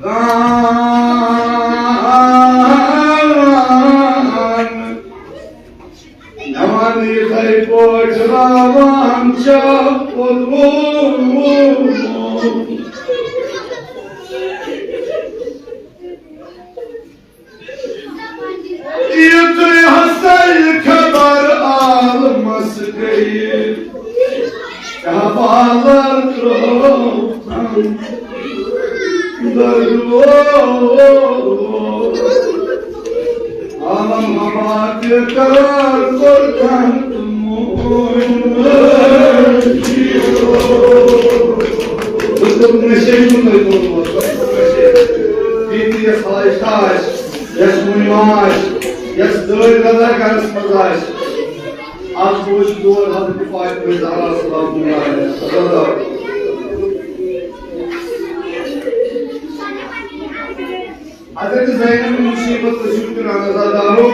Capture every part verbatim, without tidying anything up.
دان۔ نوان یِتھے پٲٹھۍ راوان چھا پوٚتُس۔ یُتھُے ہسا یہِ خبر عالمس گٔیہِ، حوالہٕ ترٛوو درو۔ عالم حوا تہِ قرار کوٚر تنگ تہٕ موٗل۔ بہٕ چھُس نشے منٛز تۄہہِ ووٚنمُت، بی پی یس ہاے چھا آسہِ، یس مُنہِ ما آسہِ، یس دٲدۍ غذا گرس منٛز آسہِ، از روزِ دور حضرت فاطمہ زہرا سلام اللہ علیہا۔ حضرت زینب مصیبت ٲسِو تہِ رنٛگ عزادارو۔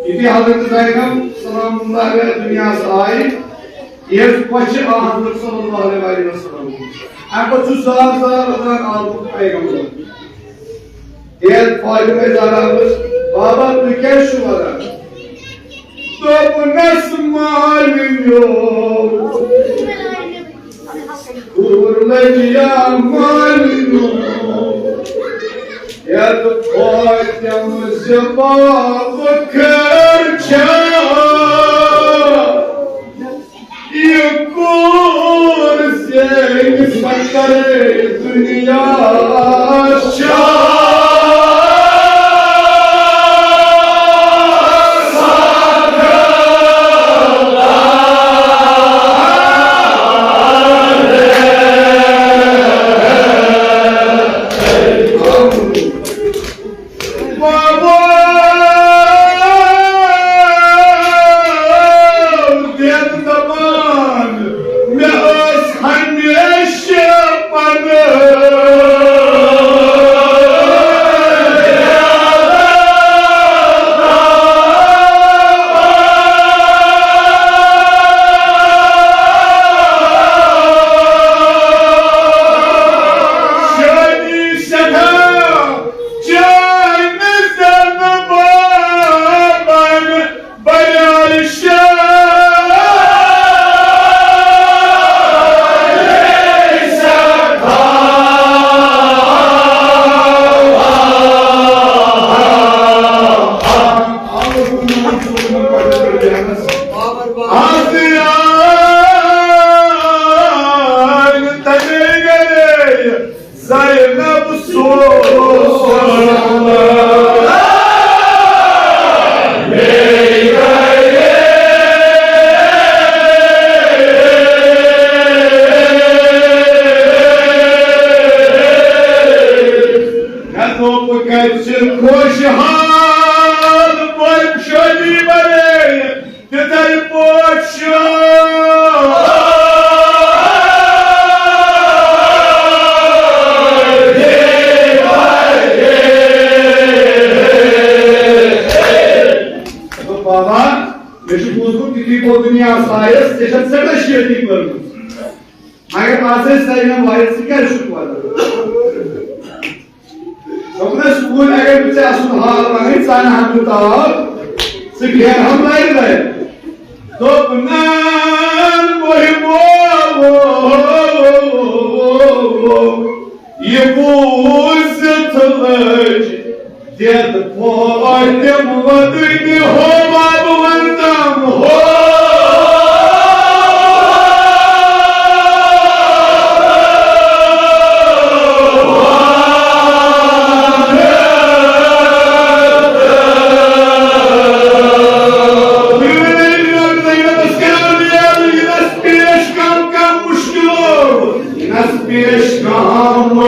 یُتھُے حضرت زینب سلام اللہ علیہا دُنیاہس آیہِ، ییٚلہِ پۄچھِ آ حضرت صلی اللہ علیہ وسلم۔ اَمہِ پتہٕ چھُ زار زار وَدان آمُت پیغمبر۔ ییٚلہِ فاطمہ زہرا وٕچھ، بابا، تُہۍ کیٛازِ چھِو وَدان؟ دوٚپنَس، مالِنیو، کوٗر لٔجیا مالِنیو، یَتھ فاطمہ زِ باب خٲر چھا۔ یہِ کوٗر زینہِ سۄ کرے دُنیا شاد۔ بابا دٮ۪د دَپان، مےٚ ٲس ہمیشہِ پنٕنۍ شٲدی سٮ۪ٹھاہ۔ چٲنۍ زٮ۪نہٕ بابن بنیٛٲے شٲعر۔ آز آے تَمے گرے زینب سوز۔ مےٚ دوٚپ، کَتہِ چھِ خۄشحال بَچہٕ شٲدی بَنٲوِتھ؟ تِتھے پٲٹھۍ چھُ۔ دوٚپ، بابا، مےٚ چھُ بوٗزمُت، یُتھُے بہٕ دُنیاہَس آیس، ژےٚ چھَتھ سٮ۪ٹھاہ شٲدی کٔرمٕژ۔ مگر آز ٲسۍ سٲری وَنان، واریاہ، ژٕ کیٛازِ چھُکھ وَدان؟ دوٚپنَس، وۄنۍ اگر بہٕ ژےٚ اَصٕل حال وَنَے، ژٕ اَنہٕ ہا بہٕ تاو، ژٕ پھیرٕ ہم لَرِ لَرِ۔ دوٚپنَن، وۄنۍ گوٚو یہِ بوٗزِتھ لٔج دٮ۪د فاطمہ وَدٕنۍ، ہو بابہٕ وَندَم ہو۔ پیش کم کم مشکلو، نس پیش کم۔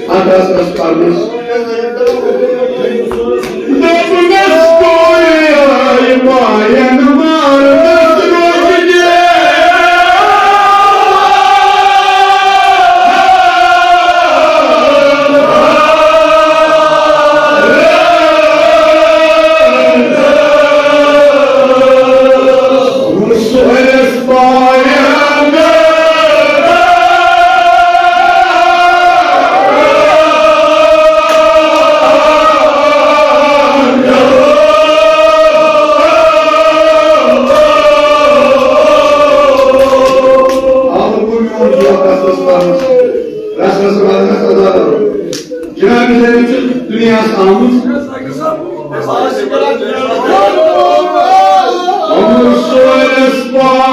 اَتھ آسَس پَرنَس۔ دوٚپنَس، کورِ آیہِ بایَن مارنَس روزِ گے۔ جناب زینب چھِ دُنیاہَس آمٕژ۔ عمر سورس پار۔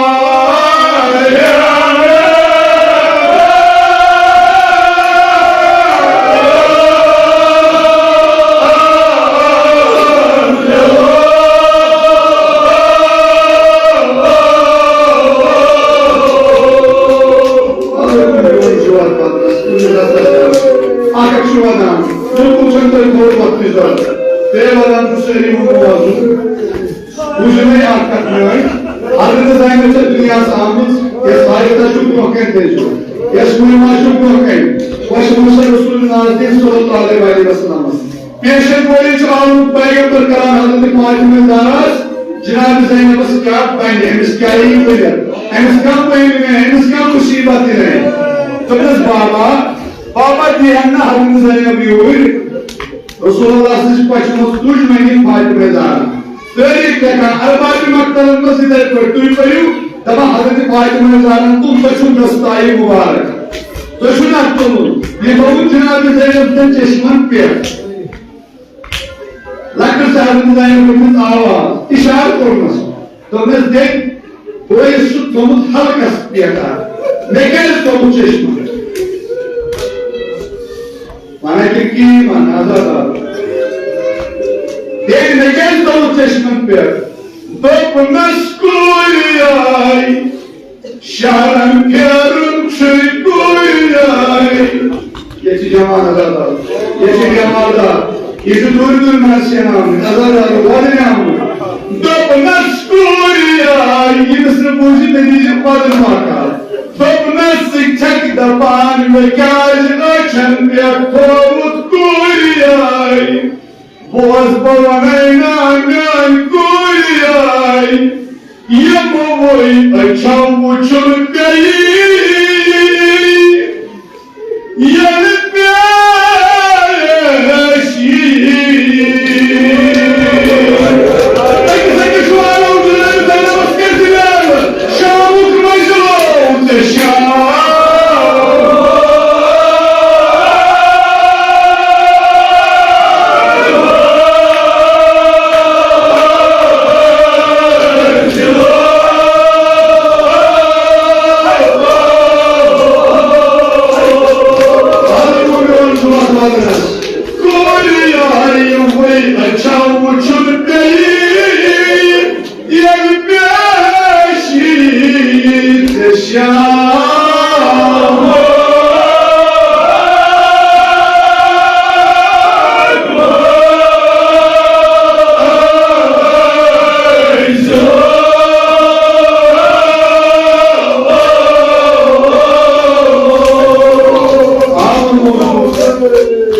اکھ اکھ چھُ وَنان، بِلکُل چھَنہٕ تۄہہِ تھوٚد وقتٕچ ضروٗرت۔ بیٚیہِ وَنان چھُ سٲری ووٚنمُت موضوع۔ وٕچھِو مےٚ اَکھ کَتھ میٛٲنۍ، حضرت زینب چھےٚ دُنیاہَس آمٕژ، یۄس حاجتہ چھُ برٛونٛہہ کَنہِ تٔمۍ چھُ، یۄس مُہِمہ چھُ برٛونٛہہ کَنہِ، وۄنۍ چھُ وٕچھان رسول ناز دِن صلی اللہ علیہ وآلہ وسلمس۔ پیشن گویی چھُ آمُت پیغمبر کران حضرت فاطمہ زہراہَس، جناب زینبس کیٛاہ بنہِ، أمِس کیٛاہ یی ؤلِتھ، أمِس کیٛاہ بنہِ، أمِس کیٛاہ مُصیبت یِنۍ۔ دوٚپنَس، بابا، بابا، دِیَن نہٕ حضرت زینب یوٗرۍ۔ رسول اللہ سٕنٛز پچھمٕژ تُج وۄنۍ یہِ فاطمہ زہرا۔ تٲریٖخ لیکھان، اربابِ مقتلن منٛز یِتھَے پٲٹھۍ تُہۍ پٔرِو، دَپان حضرت فاطمہ زہرا تُل، تۄہہِ چھُو دستایہِ مُبارک، تۄہہِ چھُو نہ تُلُن۔ یہِ تھوٚوُن جناب زینب سٕنٛدٮ۪ن چشمن پٮ۪ٹھ۔ لۄکٕٹ سا حضرت زینب کوٚرمُت آواز، اِشارٕ کوٚرمَس۔ دوٚپنَس، "دٮ۪د، بہٕ ٲسٕس سُہ تھوٚمُت حلقس پٮ۪ٹھ۔ مےٚ کیٛازِ تھوٚمُت چشمہٕ؟" وَنان کہِ کی وَن عذاب۔ "دٮ۪د، مےٚ کیٛازِ تھوٚمُت چشمن پٮ۪ٹھ؟" دوٚپنَس، "کورِ آیہِ شہرن پھیرُن چھُے، کورِ آیہِ۔" ییٚتہِ چھِ جوان عزادار، ییٚتہِ چھِ بیمار دار، ییٚتہِ چھِ دوٗرِ دوٗرِ منٛز سینہٕ آمٕتۍ، عزادار وۄدنہِ آمُت۔ دوٚپنَس، "کورِ آیہِ"، ییٚمِس نہٕ بوٗزِتھ، تٔمِس چھِ وۄدُن مۄکال۔ دوٚپنَس، "ژٕ چھَکھ دَپان، مےٚ کیٛازِ أچھَن پٮ۪ٹھ تھووُتھ کورِ آیہِ؟ بوز، بہٕ وَنَے نا میٛانہِ کورِ آیہِ، یِموٕے أچھو وُچھُن پیٚیہِ۔" ییٚلہِ پیش یی۔ أکِس أکِس چھُ وَنان، جناب زینبَس کٔرۍ زِ یاد، شامُک مَنزِل آو ژےٚ شام۔ کورِ آیہِ وۄنۍ أچھو وُچھُن پیٚیہِ، ییٚلہِ پیش یی ژےٚ شام۔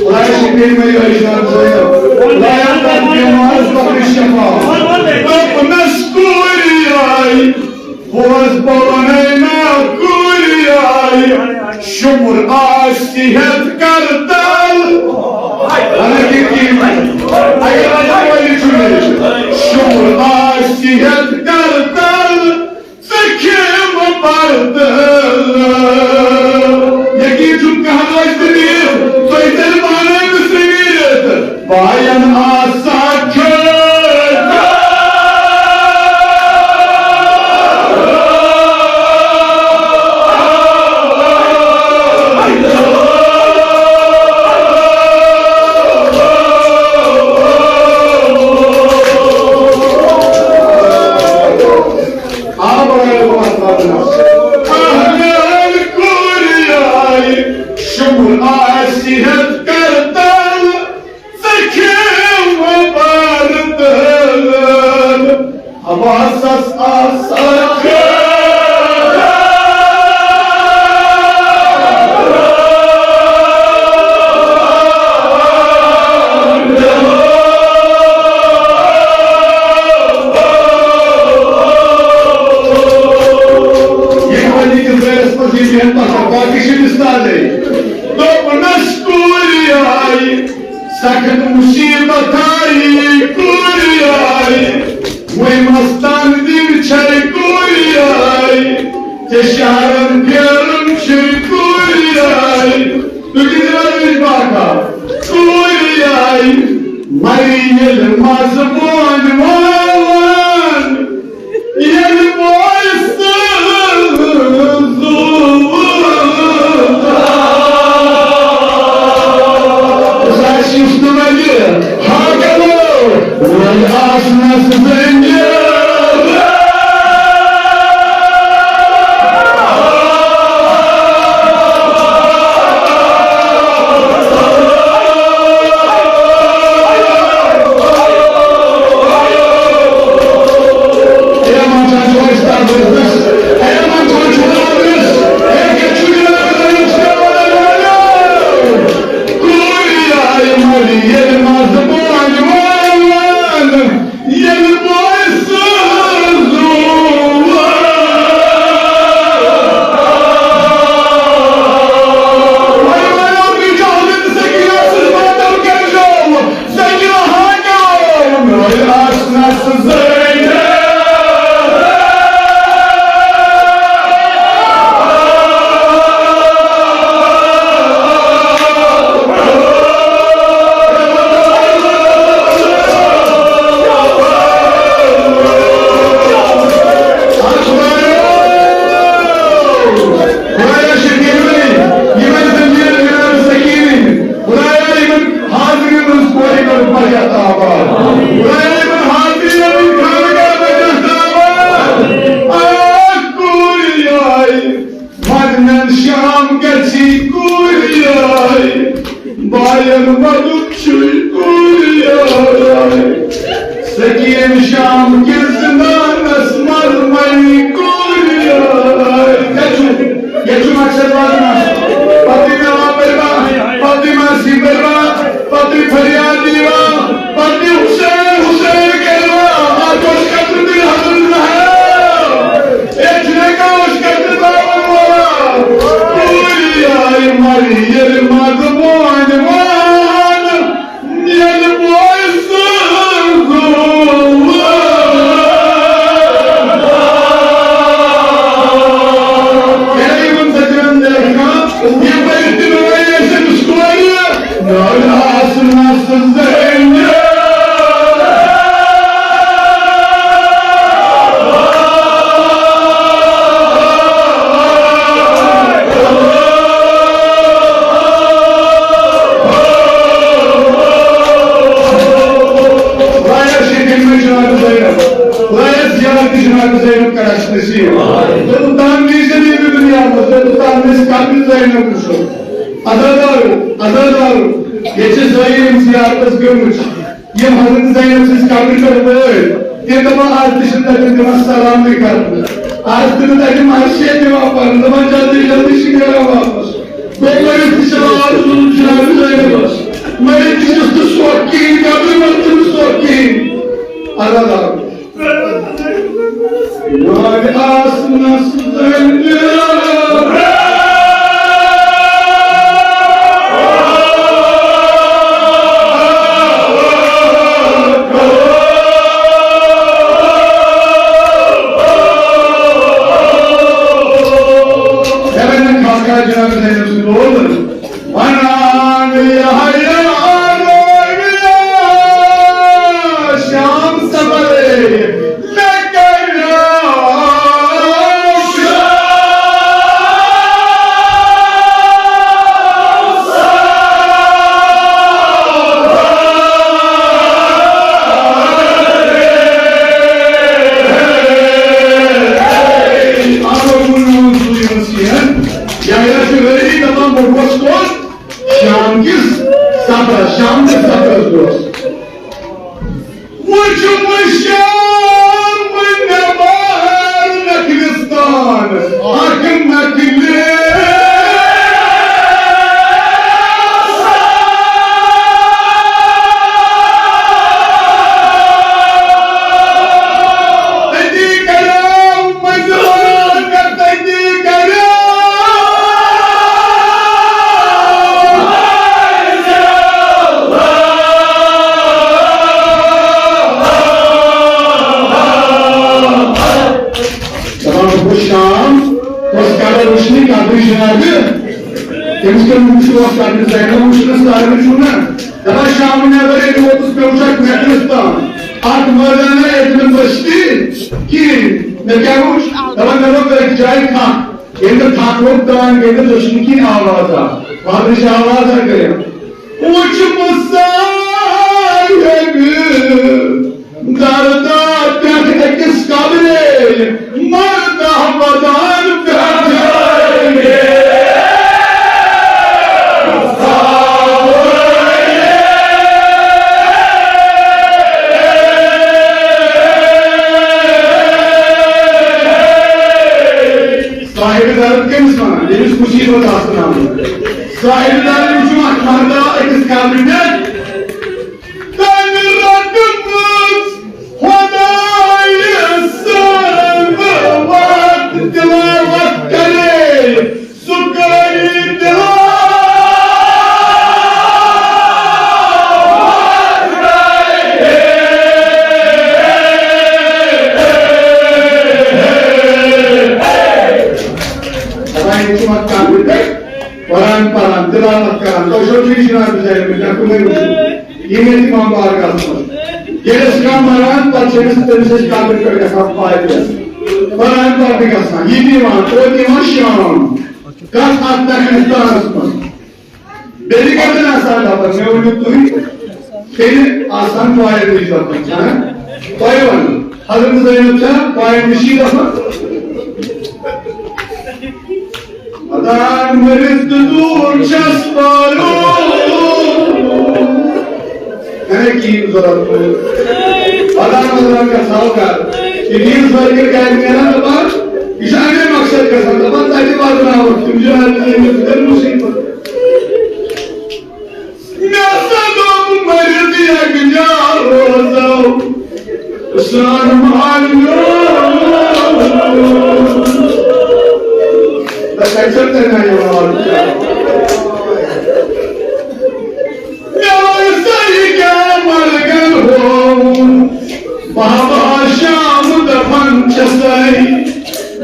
خۄدایَس چھِ بیٚیہِ مےٚ یِہوٚے شعر زٲیِتھ۔ خۄدایا، کر بیمارس بخش شفا۔ دوٚپنَس، کورِ آیہِ، بوز، بہٕ وَنَے نا، کورِ آیہِ، شُمُر آسہِ ہٮ۪تھ کر تل۔ حالانکہ کِہیٖنۍ نہٕ۔ اگر اَتہِ کورِ چھُ مےٚ، شُمُر آسہِ ہٮ۪تھ کر تل۔ ژٕ کھیٚمہٕ پردٕ۔ یقین چھُم کانٛہہ روزِ نہٕ نیٖرِتھ، تُہۍ تیٚلہِ پانے مِصرِ نیٖرِتھ۔ بایَن آسا کھیوٚو۔ آ، بڑا لوگ آسان۔ اہل کورِ سخت مصیبت آئی کوریائی، وہی مستان دل چھے کوریائی، تے شہرن پھیرن چھے کوریائی۔ تو کس راجش باقا کوریائی، مری یل مز بون وان۔ ییٚلہِ بوے سٕنٛز زُو ساسہِ یُس نہٕ وَنہِ ہا کَرو، وۄنۍ آسنَس زٔنۍ۔ خدایا، شکر ولی، یمن زمین جناب سکین، خدایا، یمن حاضرین ہنز کورِ کر برکت آباد۔ خدایا، یمن حاضرین ہنز خانقاہ برکت آباد۔ آ، کوریائی، ودنن شام گژھی کوریائی، باین ودُن چھُے کوریائی۔ سکین شام کِس زندانس منٛز وۄنۍ کوٗر یاد۔ کتہِ چھُ؟ ییٚتہِ چھُ مقصد واتان۔ پتہٕ یہِ نواب بٔروا، پتہٕ یہِ مرسی بٔروا، پتہٕ یہِ فریاد یِوان، پتہٕ یہِ حسین، حسین کٔروا۔ اتھ اوس قتل دِل حضرت زہرا۔ ییٚتہِ چھُنہٕ کانٛہہ اوس قتل باون وولا۔ کوٗر یاد مری ییٚلہِ مزٕ بونۍ وان۔ ییٚلہِ بوے سٕنٛز زُو۔ ہے، یِمن سجن لیکھان، یہِ پٔرِتھ تہِ نہٕ وۄنۍ أسۍ أمِس کورِ، نالہِ آسنس زٔنۍ۔ واریاہ شیٖرِن مےٚ جناب زینب، واریاہ زیادٕ تہِ جناب زینب کَران چھِ نصیٖب۔ توٚتام نِش زٔمیٖن دُنیا منٛز، توٚتام نِش قبرِ زینب وٕچھو۔ عزادارو، عزادارو، ییٚتہِ چھِ زٲیِر یِم زیارتَس گٔمٕتۍ۔ یِم حضرت زینب سٕنٛز قبرِ پٮ۪ٹھ وٲتۍ، تِم دَپان، آز تہِ چھِنہٕ تَتٮ۪ن دِوان سلامٕے کرنہٕ۔ آز تہِ نہٕ تَتہِ مرثیہ دِوان پَرنہٕ، دَپان، جلدی جلدی چھِ نیران واپس۔ گوٚو مٔرِتھ تہِ چھِ آواز روٗزمٕژ جناب زینبَس۔ مٔرِتھ تہِ چھُس نہٕ سۄکھ کِہیٖنۍ، قبرِ منٛز تہِ نہٕ سۄکھ کِہیٖنۍ۔ عزادارو۔ وۄنۍ آسنَس زٔنۍ۔ ہیوَن خاص کر جناب زینب سُنٛد لول۔ ونان یحییٰ رویا شام سفرے مےٚ کریو شام۔ آ، ووٚن نہٕ سُے مسیحن۔ یحییٰ چھُ غٲری دپان، بہٕ گوس کوٚت؟ شام کِس سفرس، شام کِس سفرس گوس۔ وٕچھ، وٕچھ، شام نٮ۪بر نکلستان، اکھ نکلستان۔ تٔتی کریو مزار، تٔتی کریو۔ وٕچھ وۄتھ کَڑنہٕ زینب وٕچھنَس تَران چھُ نہ۔ دَپان شامہٕ نٮ۪بر ییٚلہِ ووتُس مےٚ وٕچھ اَتھ محفلَس تام، اَتھ مٲدانہ ییٚتہِ نہٕ بٔستی کِہیٖنۍ۔ مےٚ کیٛاہ وٕچھ؟ دَپان مےٚ لوٚگ أکۍ جایہِ تھَکھ۔ ییٚلہِ نہٕ تھَکھ لوٚگ تان، ییٚلہِ نہٕ دٔچھُن کِہیٖنۍ آواز آو۔ وَدٕچ آواز آ گٔیَم۔ وٕچھ بہٕ صاحب دردہ پٮ۪ٹھ أکِس قبرِ، مردہ ودان پٮ۪ٹھ۔ صاحب درد کٔمِس وَنان؟ ییٚمِس مُصیٖبت آسَن آمٕژ۔ صاحب درد چھُ اَتھ مردہ أکِس قبرِ پٮ۪ٹھ۔ تٔمۍ رٔٹمٕژ خۄدایہِ سٕنٛز وَتھ تِلاوت کرے، سُہ قٲری تِلاوت۔ خۄدایہِ چھُ وَتھ کرنہٕ پٮ۪ٹھ۔ قرآن پران، تلاوت کران، تۄہہِ چھو ٹھیٖک جناب بزرگ، مےٚ کُنے وٕچھُن۔ یہِ مےٚ تہِ امام بارگاہس منٛز۔ ییٚلہِ أسۍ کانٛہہ مران، پتہٕ چھِ أمِس، تٔمِس أسۍ قبرِ پٮ۪ٹھ گژھان پایہِ۔ قرآن پرنہِ گژھان، یہِ تہِ یِوان، توتہِ یِوان شام۔ کتھ اتھ تکلیفتانس منٛز۔ بیٚیہِ کتٮ۪ن آسان دپان، مےٚ ؤنِو تُہۍ، تیٚلہِ آسان پایَن نِش دپان، چھا؟ تۄہہِ وَنہٕ، حضرت زینب چھا پایَن نِشی دپان؟ ودان مٔرِتھ تہٕ دوٗر چھَس پالُن۔ ہے، کِہیٖنۍ ضوٚرَتھ نہٕ۔ ودان ودان گژھٕ ہاو گرٕ۔ یہِ چیٖز لٔڑکہٕ گرِ نیران دَپان، یہِ چھُ اَمے مقصد گژھان، دَپان، تَتہِ واتناوَکھ تِم جناب زینب تہٕ مُصیٖبت۔ مےٚ ہسا دوٚپ مٔرِتھ یکجا روزو سان مالیو۔ بس اکثر تیٚلہِ نہ یِوان۔ مےٚ ووٚن سا یہِ کیٛاہ مرگن ہووُن؟ بابا شام دفن چھسے،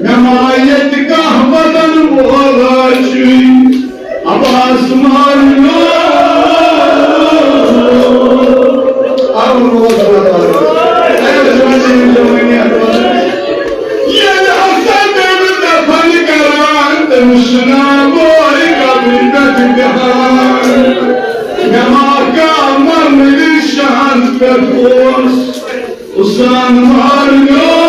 مےٚ ما ییٚتہِ کانٛہہ وطن وولا چھُے۔ عباس مالیو۔ اب روز بدل۔ اے جوانی، جوانی، اے جوانی۔ ییٚلہِ ہسا تٔمۍ دفن کران، تٔمِس چھُناو بوے قبرِ پٮ۪ٹھ بیٚہان۔ مےٚ ما کانٛہہ مرنہٕ نِشان پٮ۪ٹھ اوس۔ حسین مارنو۔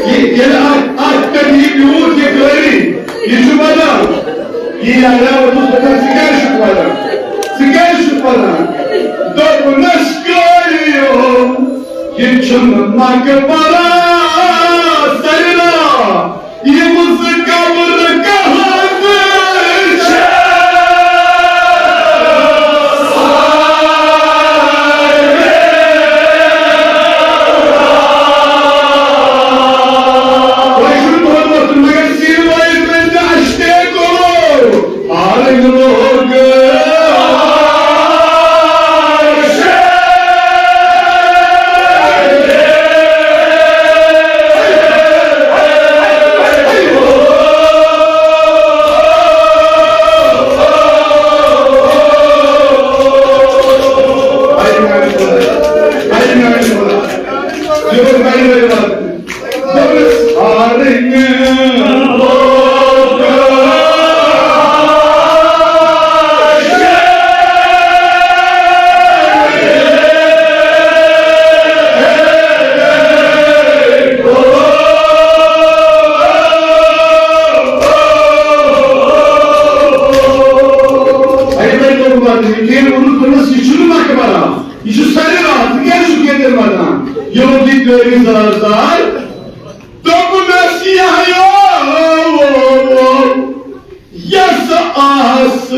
یہِ، ییٚلہِ اَتھ، اَتھ پٮ۪ٹھ یہِ بیوٗٹھ یہِ قٲری، یہِ چھُ وَدان۔ یہِ یارا اوسُس دَپان، ژٕ کیٛازِ چھُکھ وَدان؟ ژٕ کیٛازِ چھُکھ وَدان؟ دوٚپنَس، قٲریو، یہِ چھُنہٕ مقبرہ سرنا۔ یِم زٕ قبرٕ کَتھ چھِ؟ تۄہہِ چھُو دۄد وۄتھُن، مگر سیٖنہٕ وٲیِتھ ؤنۍ زِ اَسہِ تے کوٚر۔ آرٕگ لوگ۔ یہِ چھُنہٕ مقبرہ، یہِ چھُ سرِ راتھ، ژٕ کیٛازِ چھُکھ ییٚتٮ۪ن وَدان؟ یہِ لوٚگ یہِ قٲری زار زار۔ دوٚپنَس، یہِ ہا یو، یۄس آس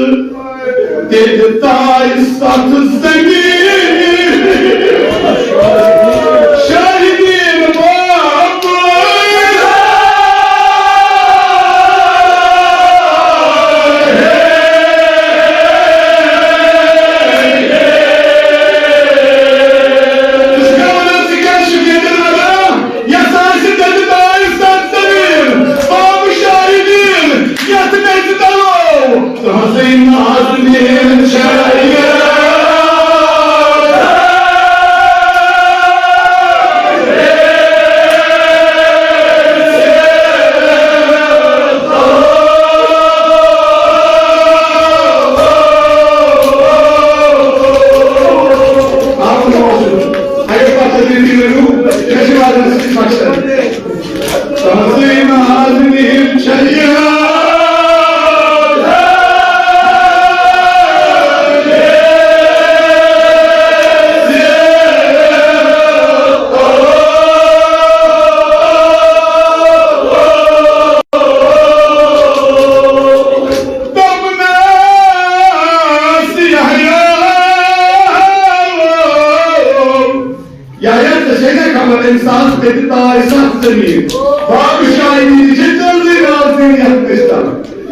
تیٚلہِ تاے ستھ زٔمیٖن۔ شاہدیٖن بابا۔ ژٕ کیٛاہ وَنان، ژٕ کیٛازِ چھُکھ ییٚتٮ۪ن وَدان؟ یۄس آسہِ تیٚلہِ تاے ستھ۔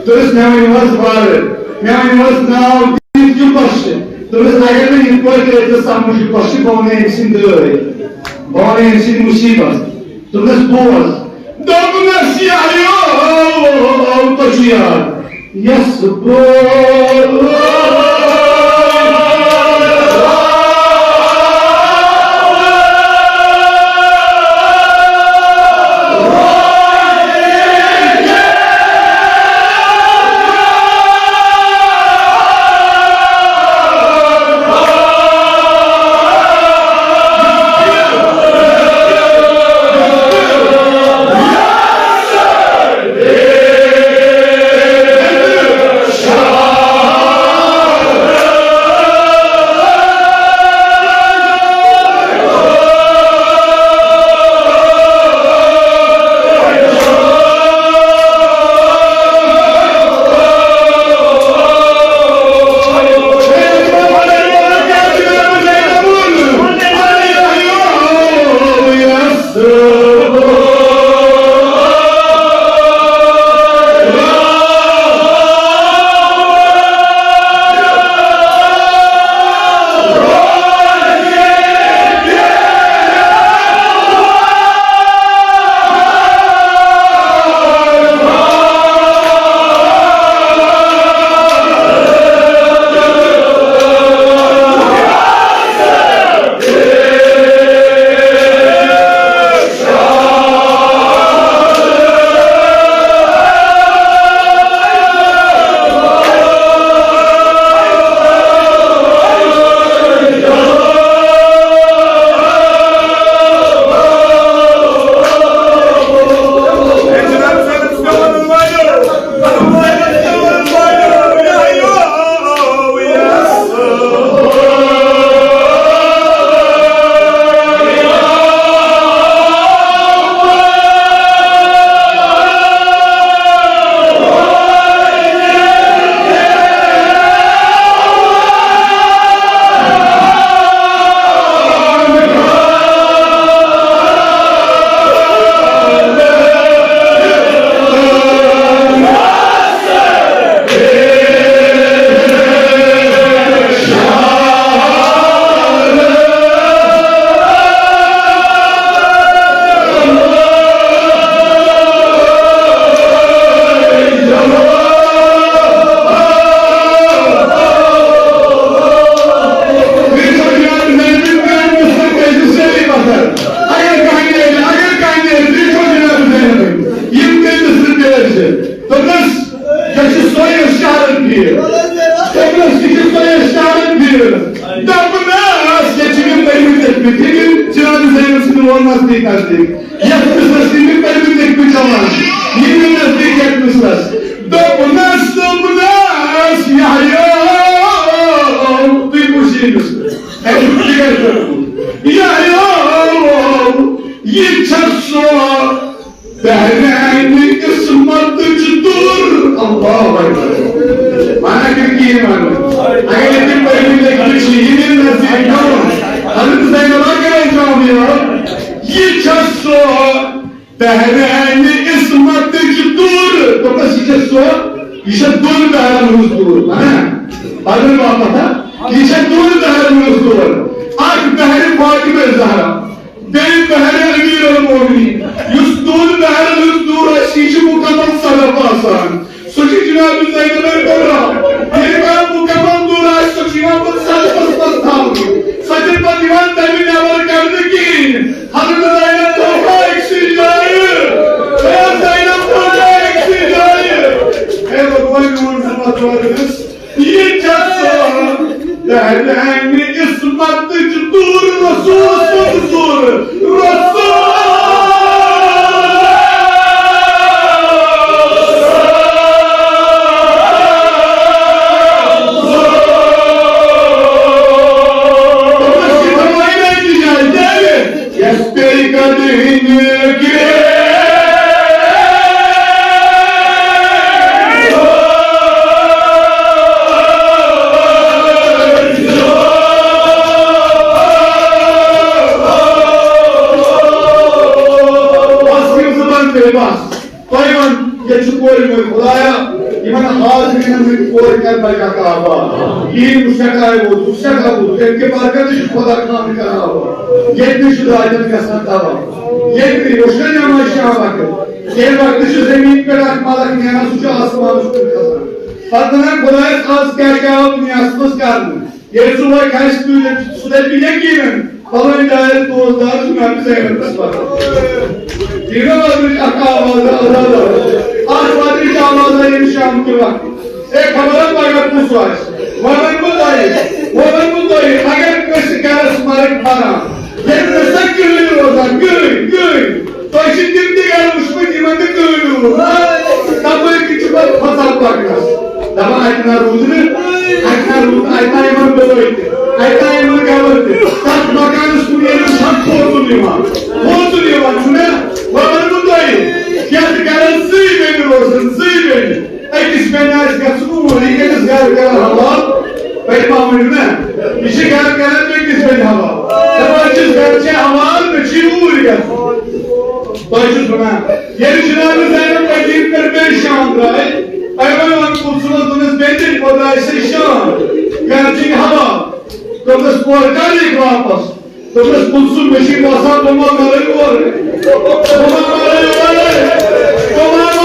دوٚپمَس، "مےٚ ؤنِو حظ وارٕ، مےٚ ؤنِو حظ ناو دِتھ کیُتھ کۄس چھِ؟" دوٚپمَس، "اگر نہٕ یِتھ پٲٹھۍ کٔرِتھ ژٕ سَمجھ یہِ کۄس چھِ، بہٕ وَنَے أمۍ سٕنٛدۍ دٲدۍ، بہٕ وَنَے أمۍ سٕنٛدۍ مُصیٖبت۔" دوٚپمَس، "بوز۔" دوٚپمَس، "یہِ آیو، تۄہہِ چھُ یاد، یَس بہٕ" اگر کانٛہہ نیرِ، اگر کانٛہہ نیرِ، تُہۍ چھِو جناب زینبٕنۍ۔ یِم کٔمِس رِپیَر چھِ؟ دوٚپنَس، "یہِ چھِ سۄے یۄس شہرَن پھیٖر۔" دوٚپنَس، "یہِ چھِ سۄے یۄس شہرَن پھیٖر۔" دوٚپنَس، "ییٚتہِ چھِ یِم تٔمِس دِتمٕتۍ، یِم چھِ جناب زینب سٕنٛدِ وول نزدیٖک نزدیٖک۔ یَتھ مِصرَس چھِ یِم تٔمِس دِتمٕتۍ جوان، یِم مےٚ نزدیٖک یَتھ مِصرَس۔" دوٚپنَس، دوٚپنَس، "یحییٰ، تُہۍ وٕچھِو أمِس۔" اَتہِ چھُ فِکر کٔرمٕژ۔ یحییٰ، یہِ چھےٚ سۄ بحرِ عین عصمتٕچ دوٗر۔ اللہ اکبر۔ وَنان کِنہٕ کِہیٖنۍ وَنان؟ اگر ییٚتہِ پٔرمٕتۍ لیٚکھمٕتۍ چھِ، یہِ دِن نصیٖب کَرُن۔ حضرت زینب کیٛاہ ٲسۍ تھاوان یاد؟ یہِ چھےٚ سۄ بحرِ عین عصمتٕچ دوٗر۔ دوٚپمَس، یہِ چھےٚ سۄ، یہِ چھےٚ دۄن بحرَن ہٕنٛز دوٗر۔ وَنان؟ پَرُن واپَس، ہا؟ یہِ چھےٚ دۄن بحرَن ہٕنٛز دوٗر۔ اَکھ بحرِ فاطمہ زہرا، بیٚیہِ بحرِ امیر المومنین۔ یُس دۄن بحرن ہٕنٛز دوٗر آسہِ، یہِ چھِ مُکمل صدف آسان۔ سُہ چھُ جناب زینب الکبریٰ۔ ییٚلہِ کانٛہہ مُکمل دوٗر آسہِ، سُہ چھُ یِوان پتہٕ صدفس منٛز تھاونہٕ۔ سۄ چھَنہٕ پتہٕ یِوان تَمہِ نٮ۪بر کڑنہٕ کِہیٖنۍ۔ حضرت زینب تھٲوٕکھ أکسٕے جایہِ۔ اے زینب تھٲوٕکھ أکسٕے جایہِ۔ اے بھگوان، میون خدمت وٲتِس۔ یہِ چھےٚ سۄ بحرِ عین عصمتٕچ دوٗر، رسول سٕنٛز دوٗر، رسول۔ یۄس پیٚیہِ کڑٕنۍ گرٛیٚکھ۔ بس، یِم زٕ بنٛد کٔرِو، بس۔ تۄہہِ وَن، ییٚتہِ چھُ کورِ مول، خدایا، یِمن حاضرینن ہٕنٛدۍ کورِ کَرِ بچہِ اکھ آباد۔ یِہِنٛدۍ وُچھکھ آیہِ ووت، وُچھکھ آبُد، تَمہِ کہِ برکتہٕ چھُ خۄدا خان کران آباد۔ ییٚتہِ نہٕ چھُ دادٮ۪ن گژھان دوا، ییٚتہِ نہٕ وُچھکھ نٮ۪ماز شام وقت، ییٚمہِ وقتہٕ چھُ زٔمیٖن پٮ۪ٹھ اکھ ملک نیران، سُہ چھُ آسمانَس کُن کھسان۔ پتہٕ وَنان، خۄدایَس، آز کیٛاہ کیٛاہ آو دُنیاہَس منٛز کرنہٕ؟ ییٚلہِ سُہ وۄنۍ کھسہِ تُلِتھ، سُہ دَپہِ یقیٖنن، فلٲنۍ جایہِ آسہِ دوستدار چھُ مےٚ زینَس پَتہٕ۔ یہِ گوٚو أمِس اَکھ آواز، آواز، آواز۔ اَتھ وَترِ چھِ آواز ییٚمہِ شام کہِ وقتہٕ۔ ہے، خبر پَگاہ کُس آسہِ۔ وۄنۍ وَنہٕ بہٕ تۄہہِ، وۄنۍ وَنہٕ بہٕ تۄہہِ، اگر کٲنٛسہِ گَرَس مرٕگ پَران، ییٚلہِ نہٕ سۄ کِہیٖنۍ روزان، کِہیٖنۍ، کِہیٖنۍ۔ تۄہہِ چھِ تِم تہِ گرٕ وٕچھمٕتۍ، یِمن نہٕ کٲنٛسہِ روٗد۔ تَپٲرۍ کِنۍ چھُ پَتہٕ فصل پَکنَس۔ دَپان، اَتہِ نہ روٗد نہٕ، اَتہِ نہ روٗد، اَتہِ نہ یِمن بٲے تہِ، اَتہِ نہ یِمن گَبر تہِ۔ تَتھ مکانَس کُن ییٚلہِ وٕچھان کھوژُن یِوان، کھوژُن یِوان چھُنہ؟ وۄنۍ وَنہٕ بہٕ تۄہہِ، یَتھ گرَس زٕے بیٚنہِ روزن، زٕے بیٚنہِ۔ أکِس بیٚنہِ آسہِ گژھُن اوٗرۍ، یہِ کٔمِس گرٕ کران حوالہٕ؟ تۄہہِ ما ؤنِو نا؟ یہِ چھِ گرٕ کران بیٚکِس بیٚنہِ حوالہٕ۔ دَپان چھِس، گرٕ چھِ حوالہٕ، مےٚ چھِ اوٗرۍ گژھُن۔ تۄہہِ چھُس وَنان، ییٚلہِ جناب زینب مدیٖنہٕ پٮ۪ٹھ بیٚیہِ شام درٛاے، أمۍ ووٚن کُلثومَس، دوٚپنَس، بیٚنہِ، پَتہٕ آسہِ شام، گرٕ چھِ حوالہٕ۔ دوٚپنَس، کورِ کر یِکھ واپس؟ دوٚپنَس، کُلثوم، مےٚ چھُے باسان، بہٕ ما مَرَے اورٕ۔ بہٕ ما مَرَے اورٕ۔ بہٕ ما